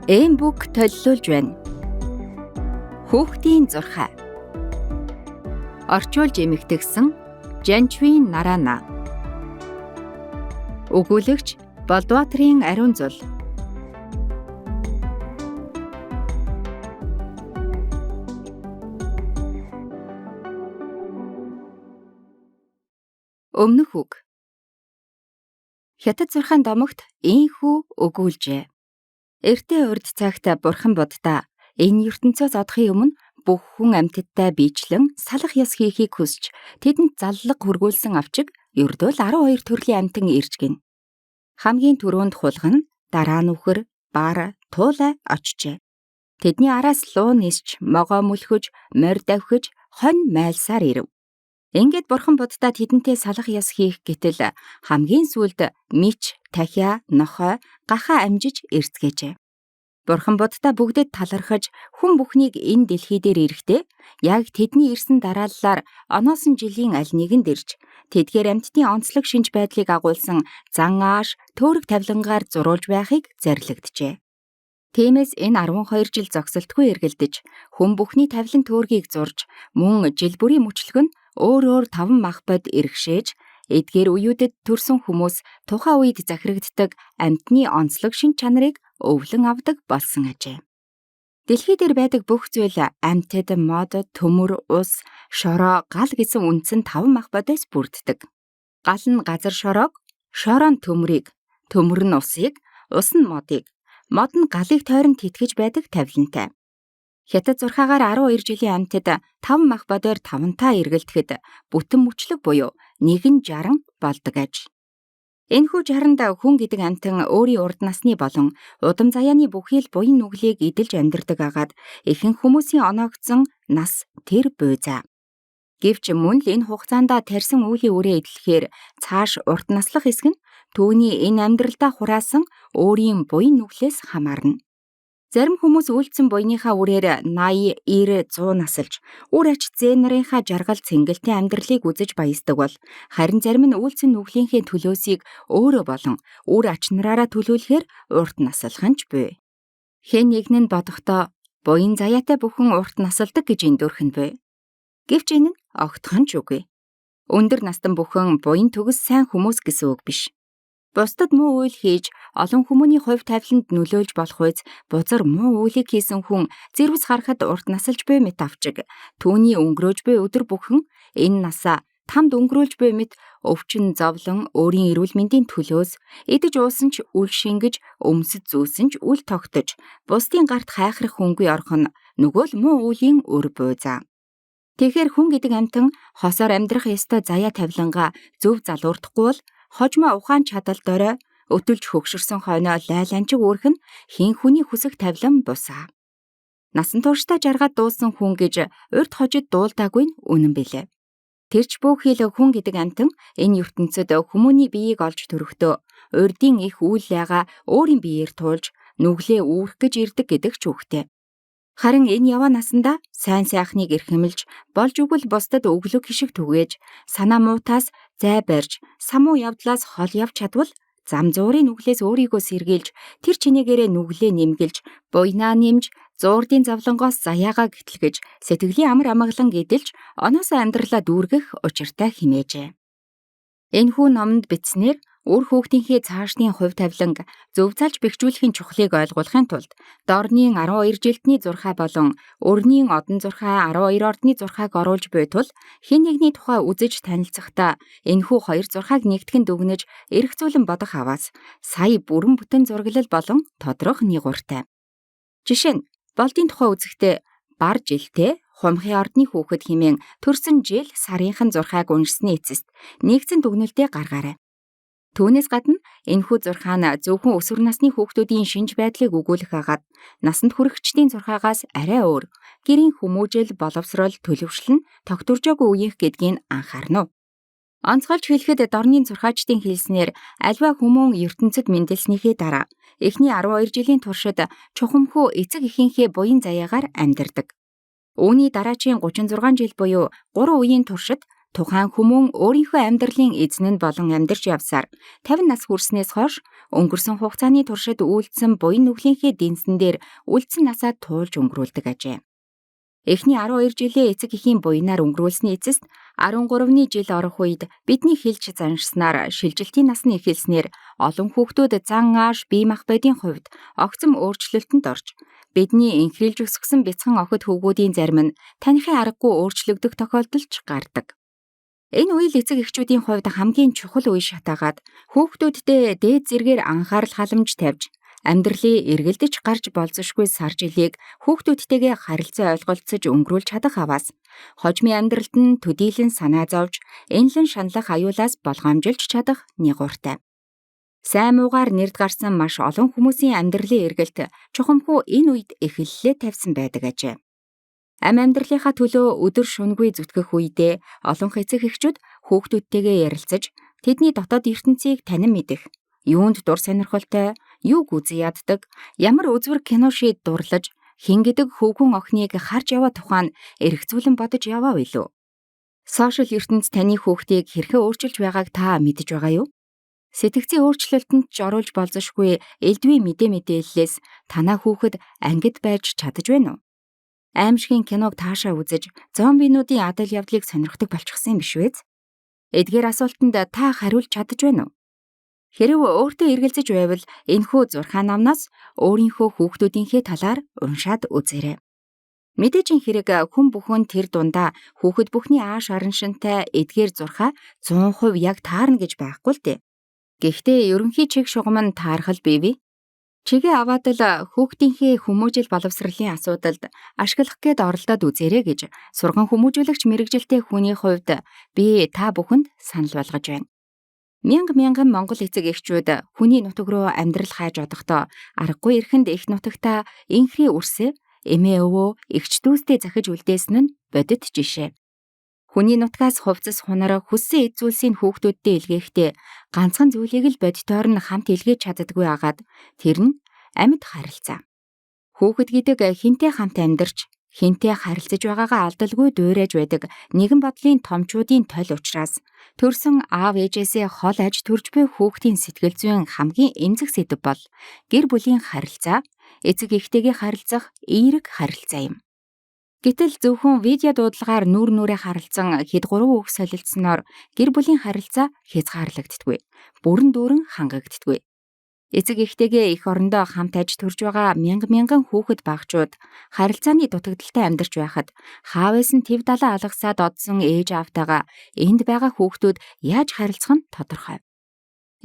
Эмбүк төллүүлж байна. Хүүхдийн зурхай. Орчуулж эмэгтгсэн Жанчвын Нарана. Өгүүлэгч Болдбаатрын Ариун зул. Өмнөх үг. Хятад зурхаан домогт ийхүү өгүүлжээ. Эртээ урд цагт бурхан буддаа энэ ертөнцөөс одохын өмнө бүх хүн амьтадтай биечлэн салах ёс хийхийг хүсч тэдэнд заллага хүргүүлсэн авчиг ердөөл 12 төрлийн амьтан ирж гин. Хамгийн түрүүнд хулгана, дараа нь үхэр, бар, туулай очжээ. Тэдний араас луу нисч, могоо мөлхөж, морь давхиж, хонь майлсаар ирэв. Ингээд бурхан буддаа тэдэнтэй салах ёс хийх гэтэл хамгийн сүүлд мич, тахиа, нохой, гахаа амжиж эрцгээжээ. Бурхан буддаа бүгдэд талархаж хүн бүхнийг энэ дэлхий дээр ирэхдээ яг тэдний ирсэн дарааллаар оноосон жилийн аль нэгэнд ирж тэдгээр амьтдын онцлог шинж байдлыг агуулсан зан ааш, төөрөг тавилангаар зурулж байхыг зарилэгджээ. Тиймээс энэ 12 жил зогсолтгүй эргэлдэж хүн бүхний тавилан төөргийг зурж мөн жил бүрийн мөчлөг нь өөр өөр 5 мах бод эргшээж эдгээр үеүүдэд төрсэн хүмүүс тухайн үед захирагддаг амьтны онцлог шинж чанарыг өвлөн авдаг болсон ажээ. Дэлхий дээр байдаг бүх зүйл амьтад, мод, төмөр, ус, шороо, гал гэсэн үндсэн 5 мах бодоос бүрддэг. Гал нь газар шороог, шороо нь төмрийг, төмөр нь усыг, ус нь модыг, мод нь галыг тойрон тэтгэж байдаг тавилантай. Хятад зурхаагаар 12 жилийн амьтад 5 мах бодоор 5-таа эргэлдэхэд бүтэн мөчлөг буюу 160 болдог аж. Энэхүү 60-нд хүн гэдэг амьтан өөрийн урд насны болон удам заяаны бүхий л буян нүглийг эдэлж амьдардаг агаад ихэнх хүмүүсийн оноогдсон нас тэр буйзаа. Гэвч мөн л энэ хугацаанд тарьсан үүлийн үрээ эдлэхээр цааш урт наслах хэсэг нь түүний энэ амьдралдаа хураасан өөрийн буян нүглээс хамаарна. Зарим хүмүүс үйлдсэн буйныхаа үрээр 80, 90, 100 насалж, үр ач зээ нарынхаа жаргал цэнгэлтэй амьдралыг үзэж баясдаг бол харин зарим нь үйлдсэн нүглийнхээ төлөөсийг өөрөө болон үр ач нараараа төлөөлөхөөр урт наслах нь ч буй. Хэн нэгэн нь бодохдоо буян заяатай бүхэн урт насалдаг гэж эндүрх нь буй. Гэвч энэ нь огтхон ч үгүй. Өндөр настан бүхэн буян төгс сайн хүмүүс гэсэн үг биш. Бусдад муу үйл хийж олон хүмүүний хувь тавиланд нөлөөлж болох үз бузар муу үйлийг хийсэн хүн зэрвс харахад урт насалж буй мэт авчиг түүний өнгөрөөж буй өдөр бүхэн энэ насаа тамд өнгөрөөлж буй мэт өвчин зовлон өөрийн эрүүл мэндийн төлөөс идэж уусан ч үл шингэж өмсөж зүүсэн ч үл тогтож бусдын гарт хайхрах хүнгүй орох нь нөгөө л муу үеийн үр буйзаа. Тэгэхээр хүн гэдэг амьтан хосоор амьдрах ёстой заяа тавилангаа зөв залуурдахгүй бол хожмоо ухаан чадал дорой өтөлж хөгшөрсөн хойноо лайланчиг үүрх нь хэн хүний хүсэх тавилан бусаа. Насан туршдаа жаргаад дуусан хүн гэж урд хожид дуулдаагүй нь үнэн билээ. Тэр ч бүх хил хүн гэдэг амьтан энэ ертөнцид хүмүүний биеийг олж төрөхдөө урдын их үйл ляга өөрийн биеэр туулж нүглээ үүрх гэж ирдэг гэдэг ч үгтэй. Харин энэ яваа насандаа сайн сайхныг эрхэмлж, болж өгвөл бусдад өглөг хишиг түгээж, санаа муутаас зай барьж, самуу явдлаас хол явж чадвал зам зуурын нүглээс өөрийгөө сэргийлж, тэр чинээгээрээ нүглээ нэмгэлж, буйнаа нэмж, зуурдын зовлонгоос заяагаа гэтлгэж, сэтгэлийн амар амгалан эдэлж, оноосоо амьдралаа дүүргэх учиртай химээжээ. Энэхүү номонд бичснээр үр хүүхдийнхээ цаашдын хувь тавиланг зөв залж бэхжүүлэхийн чухлыг ойлгуулахын тулд дорны 12 жилдний зурхай болон өрний одон зурхай 12 ордны зурхайг оруулж буй тул хэн нэгний тухай үзэж танилцахдаа энэхүү хоёр зурхайг нэгтгэн дүгнэж эргцүүлэн бодох аваас сая бүрэн бүтэн зураглал болон тодрох нэгуртай. Жишээ нь болдын тухай үзэхдээ бар жилтэй хумхын ордны хүүхэд хэмээн төрсөн жил сарынхан зурхайг уншсны эцэст нэгдсэн дүгнэлтээ гаргаарай. Түүнээс гадна энэхүү зурхаа нь зөвхөн өсвөр насны хүүхдүүдийн шинж байдлыг өгүүлэх агаад насанд хүрэхчдийн зурхаагаас арай өөр гэрийн хүмүүжил, боловсрол, төлөвшил нь тогтворжоогүй үеийнх гэдгийг анхаарна уу? Онцгойлж хэлэхэд дорны зурхаачдын хэлснээр альва хүмүүн ертөнцид мэндэлснийхээ дараа эхний 12 жилийн туршид чухамхүү эцэг эхийнхээ буян заяагаар амьдардаг. Үүний дараачийн 36 жил буюу 3 үеийн туршид Тухайн хүмүүн өөрийнхөө амьдралын эзэн нь болон амьдарч явсаар 50 нас хүрснээс хойш өнгөрсөн хугацааны туршид үйлдсэн буян нүглийнхээ дэнсэн дээр үлдсэн насаа туулж өнгөрүүлдэг ажээ. Эхний 12 жилээ эцэг эхийн буянаар өнгөрүүлсний эцэст 13-ны жил орох үед бидний хэлж заншсанаар шилжилтийн нас нь эхэлснээр олон хүүхдүүд зан ааш, бие махбодын хувьд огцом өөрчлөлтөнд орж бидний энхрийлж өсгсөн бяцхан охид хүүгүүдийн зарим нь таныхын аргагүй өөрчлөгдөх тохиолдол ч гардаг. Энэ үйл эцэг эхчүүдийн хувьд хамгийн чухал үе шатаагаад хүүхдүүддээ дээд зэргээр анхаарал халамж тавьж амьдралын эргэлдэж гарч болзошгүй сар жилийг хүүхдүүдтэйгээ харилцан ойлголцож өнгөрүүлж чадах аваас хожмын амьдралд нь төдийлөн санаа зовж, энэлэн шаналх аюулаас болгоомжилж чадах нигууртай. Сайн муугаар нэрд гарсан маш олон хүмүүсийн амьдралын эргэлт чухамхүү энэ үед эхэллээ тавьсан байдаг ажээ. Ам амьдралынхаа төлөө өдөр шөнөгүй зүтгэх үедээ олон эцэг эхчүүд хүүхдүүдтэйгээ ярилцаж, тэдний дотоод ертөнцийг танин мэдэх, юунд дур сонирхолтой, юуг үзэн яддаг, ямар үзвэр кино шид дурлаж, хэн гэдэг хөвгүн охиныг харж яваа тухай нь эргцүүлэн бодож яваа билүү? Сошиал ертөнц таны хүүхдийг хэрхэн өөрчилж байгааг та мэдэж байгаа юу? Сэтгцийн өөрчлөлтөнд ч оруулж болзошгүй элдвийн мэдээ мэдээллээс танаа хүүхэд ангид байж чадаж байна уу? Аймшгийн киног таашаа үзэж, зомбинуудын адал явдлыг сонирхдог болчихсон юм биш үү? Эдгээр асуултанд та хариулж чадаж байна уу? Хэрв өөртөө эргэлзэж байвал энэхүү 6 номноос өөрийнхөө хүүхдүүдийнхээ талаар уншаад үзээрэй. Мэдээж хэрэг хүн бүхэн тэр дундаа хүүхэд бүхний ааш араншинтай эдгээр 6 100% яг таарна гэж байхгүй л дээ. Гэхдээ ерөнхий чиг шугам нь таарах л бивээ. Чигээ аваад л хүүхдийнхээ хүмүүжил боловсролын асуудалд ашиглах гээд оролдоод үзээрэй гэж сурган хүмүүжүүлэгч мэргэжилтэй хүний хувьд би та бүхэнд санал болгож байна. Мянга мянган монгол эцэг эхчүүд хүний нутаг руу амьдрал хайж одохдоо аргагүй эрхэнд их нутагтаа инхри үрсээ эмээ өвөө эгч дүүстэй захиж үлдээсэн нь бодит жишээ. Хүний нутгаас хувцас хунараа хүссэн эд зүйлсийг хүүхдүүддээ илгээхдээ ганцхан зүйлийг л бодитоор нь хамт илгээж чаддаггүй агаад тэр нь амьд харилцаа. Хүүхэд гэдэг хинтээ хамт амьдарч хинтээ харилцаж байгаагаа алдалгүй дуурайж байдаг нэгэн бодлын томчуудын толь учраас төрсөн аав ээжээсээ хол аж төрж буй хүүхдийн сэтгэл зүйн хамгийн эмзэг сэдэв бол гэр бүлийн харилцаа, эцэг эхтэйгээ харилцах эерэг харилцаа юм. Гэтэл зөвхөн видео дуудлагаар нүүр нүрээ харалцсан хэд гурван үг солилцсноор гэр бүлийн харилцаа хязгаарлагддаггүй, бүрэн дүүрэн хангагддаггүй. Эцэг эхтэйгээ эх орондоо хамт аж төрж байгаа мянга мянган хүүхэд багчууд харилцааны дутагдaltaй амьдарч байхад хаавээс нь төв далаа алгасаад одсон ээж аавтайгаа энд байгаа хүүхдүүд яаж харилцах нь тодорхой.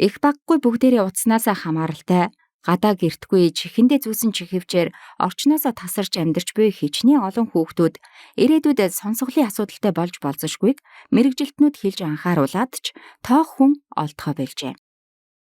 Их баггүй бүгдээрээ утаснаасаа хамааралтай гадаа гэртгүй чихэндээ зүүсэн чихэвчээр орчноосоо тасарч амьдарч буй хичнээн олон хүүхдүүд ирээдүйд сонсголын асуудалтай болж болзошгүйг мэргэжилтнүүд хэлж анхааруулад ч тоох хүн олдохоо болжээ.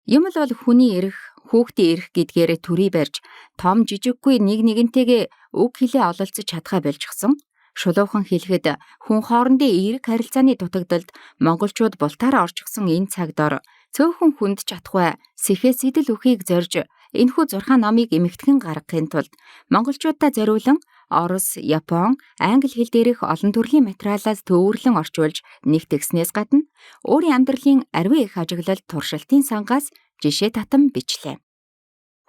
Юм л бол хүний эрх, хүүхдийн эрх гэдгээр төрий барьж том жижиггүй нэг нэгнтэйгээ үг хэлээ ололцож чадхаа болчихсон. Шулуухан хэлэхэд хүн хоорондын эерэг харилцааны дутагдалд монголчууд бултаараа орчихсон энэ цаг дор цөөхөн хүнд чадахгүй сэхээс сэдэл үхийг зорж энэхүү 6 номыг эмэгтгэн гаргахын тулд монголчуудаа зориулан Орос, Япон, англи хэл дээрх олон төрлийн материалаас төвөрлөн орчуулж нэгтгэснээс гадна өөрийн амьдралын ариун их ажиглал туршилтын сангаас жишээ татан бичлээ.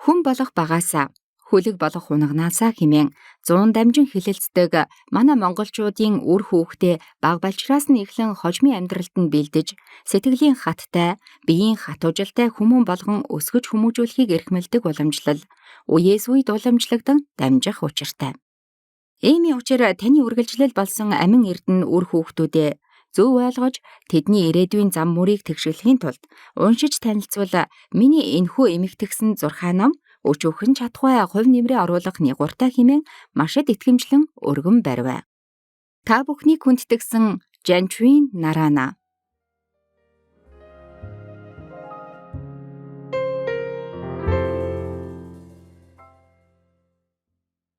Хүн болох багаасаа хүлэг болох унаганаасаа хэмээн 100 дамжин хэлэлцдэг манай монголчуудын үр хүүхдээ баг балчраас нь эхлэн хожмын амьдралд нь бэлдэж сэтгэлийн хаттай, биеийн хатуужилтай хүмүүн болгон өсгөж хүмүүжүүлэхийг эрхэмлэдэг уламжлал үеэс үед уламжлагдан дамжих учиртай. Иймийн учир таны үргэлжлэл болсон амин эрдэнэ үр хүүхдүүдээ зөв ойлгож тэдний ирээдүйн зам мөрийг тэгшгэлэхийн тулд уншиж танилцвал миний энэхүү эмэгтгсэн 6 ном өчүүхэн чадхуй хувь нэмрээ оруулах нигууртай хэмээн маш итгэмжлэн өргөн барив. Та бүхнийг хүндэтгсэн Жанчвин Нарана.